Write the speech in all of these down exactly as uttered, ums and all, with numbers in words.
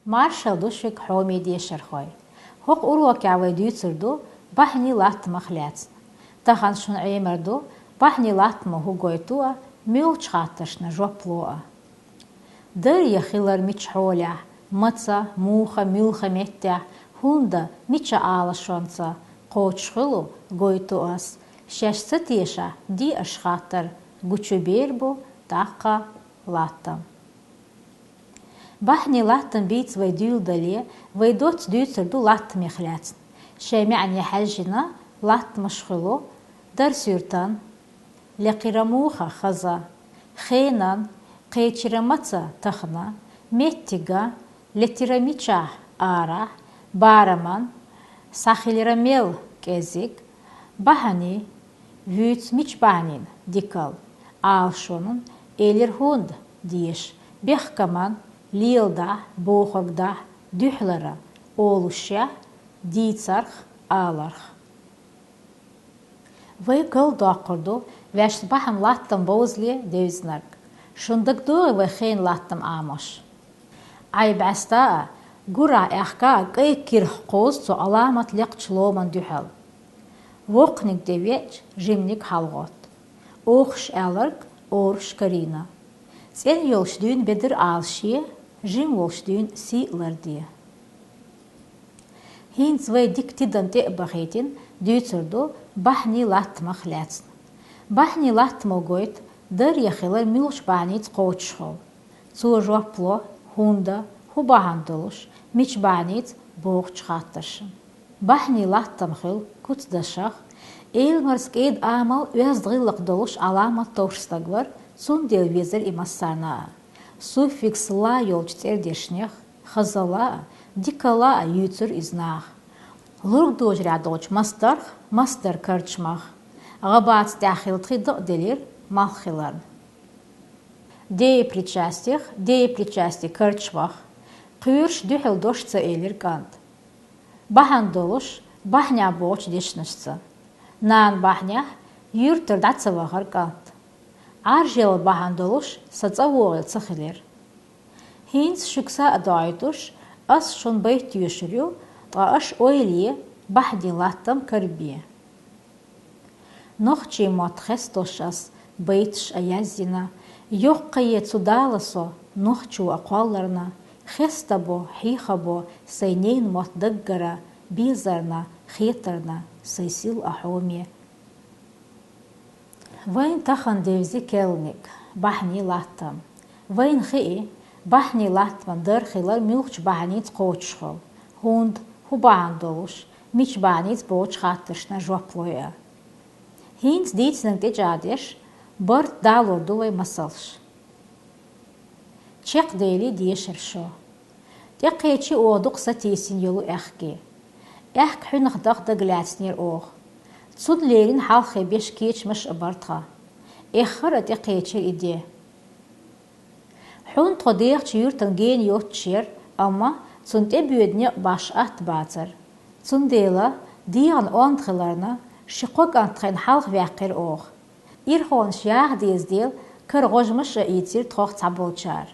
Маршал ду шуьга, хьоме дешархой! ХӀокху урокехь вай дуьйцур ду бахьанийн латтамах лаьцна. Тахана шуна Ӏемар ду бахьанийн латтамо хӀун гойту а, муьлхачу хаттаршна жоп ло а. Дар я хилар мича хьолехь, маца, муха, муьлха меттехь, хӀунда, мича Ӏалашонца кхочушхуьлу, гойту ас, шаьш ца тешахь, де аша хаттар, гучубер бу тӀаккха латтам. Бахьанийн латтам бийца вай дуьйладале, вай доцца дуьйцур ду латтамех лаьцна. Шайн маьӀне хьаьжжина, латтамаш хуьлу: дар суьртан, лекхира муха, хаза, хенан, кхечира маца, тахана, меттига, летира мичахь, арахь, бараман, схьахилира мел, кӀезиг, бахьанийн, вуьйцу мича бахьанийн, дикал, Ӏалашонан, элира хӀунда, деша, бехкаман, леладахь, бохург дахь, дуьхьалара, олушехь, дийцарх, аларх. Вай галдоккхур ду ваьшна бахьана латтам бовзале девзинарг. Шуна дагадогӀий вай хенан латтаман Ӏамош? Ӏай бӀаьста а, гурахь аьхка а, кӀайн кирх кхозу цу Ӏаламат лекхачу ломан дуьхьал. Воккханиг тӀевеача, жиманиг хьалагӀотту. Охуш аьлларг оруш карийна. ЦӀена йолчу дуьйна бедар Ӏалашъе, жима волчу дуьйна сий ларде. ХӀинца вай дика тидам тӀе а бахийтина, дуьйцур ду бахьанийн латтамах лаьцна. Бахьанийн латтамо гойту дар я хилар муьлхачу бахьаница кхочушхула. Цо жоп ло хӀунда, хӀун бахьана долуш, мича бахьаница бохучу хаттаршна. Бахьанийн латтам хуьлу куцдашах. Эламарза кӀеда амал оьзда гӀиллакх долуш Ӏаламат товш стаг вара, цундела везара и массарна а. Суффикс «ла» йолчу цӀердешнех, хазалла а, дикалла а юьйцура иза наха. Лург дожарехь долчу масдарх, масдар карчмах, гӀабаца тӀехь хилла тхи дакъа делира малх хиларна. Деепричастих, деепричасти карчмах, кхоьруш дуьхьал дош ца элира кӀант. Бахьана долуш, бахьанехь бохучу дешнашца. Нана бахьанехь юьртара дӀа ца вахара кӀант. Ӏаржъяла бахьана долуш, сан цӀа вогӀийла ца хилира. ХӀинца шуьга са а доуьйтуш, ас шуна байт тоьшур ю, ткъа аша ойла е, бахьанийн латтам карабе. Нохчийн мотт хестош ас байташ а язйина, йоккхае цу дала со, нохчо а кхолларна, хестабо, хьехабо сайн ненан мотт даггара, безарна, хетарна, сайн сил а хьоме. Вайна тахана девзи керланиг, бахьанийн латтам. Вайна хии, бахьанийн латтаман дар хилар муьлхачу бахьаница кхочушхула, хӀунда, хӀун бахьана долуш, мича бахьаница бохучу хаттаршна жоп лой а. ХӀинца дийцинарг тӀечӀагӀдеш, барт далор ду вай масалш. Чекхдели дешар шо. ТӀекхечи оха дукха сатийсина йолу аьхке. Аьхка хьуьнах даха дагалаьцнера оха. Цунна леррина хьалххе беш кечамаш а бара тхан. Эххар а тӀекхечира и де. Хьун тхо дехачу юьртан гена йоццуш яра, амма цунна тӀебоьду некъ башха атта бацара. Цундела, дегӀан онда хиларна, ши-кхо кӀант тхайна хьалха ваьккхира оха. Ирхонаш яха деза дела, кара гӀожамаш а ийцира тхох цхьаболчара.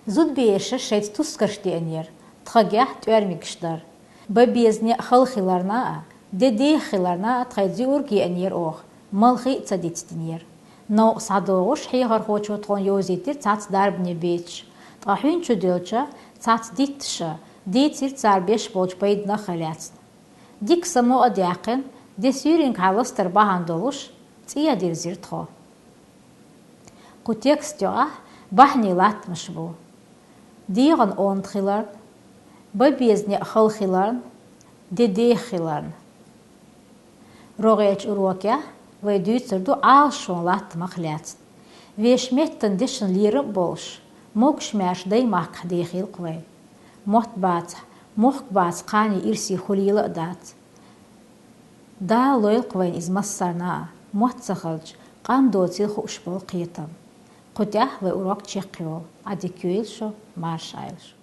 Зудабераш шайца тускарш деанера, тхагехь тӀоьрмигаш дара. Бан беза некъ хала хиларна а, де деха хиларна а тхайца юург еанера оха, малхий а ца дицдинера. Новкъа схьадогӀуш, хьехархочо тхуна йовзийтира цхьацца дарбане бецаш, ткъа хьуьн чу девлча, цхьацца дитташа, дийцира цара беш болчу пайданах а лаьцна. Дика само а даьккхина, де суьйренга хьан ластар бахьана долуш, цӀе а дирзира тхо. Кху текст юкъахь бахьанийн латтамаш бу: дегӀан онда хиларна, бан беза некъ хала хиларна, де деха хиларна. РогӀерчу урокехь вай дуьйцур ду Ӏалашонан латтамах лаьцна. Вешан меттан дешан лерам а болуш, могуш-маьрша даймахкахь дехийла-кх вай. Мотт бацахь, мохк баца кхане ирсе хуьлийла а дац. Дала лойла-кх вайна иза массарна а, мотт ца хилча, къам доцийла хууш болу кхетам. Кху тӀехь вай урок чекхйолу. Ӏадика йойла шу, марша Ӏайла шу.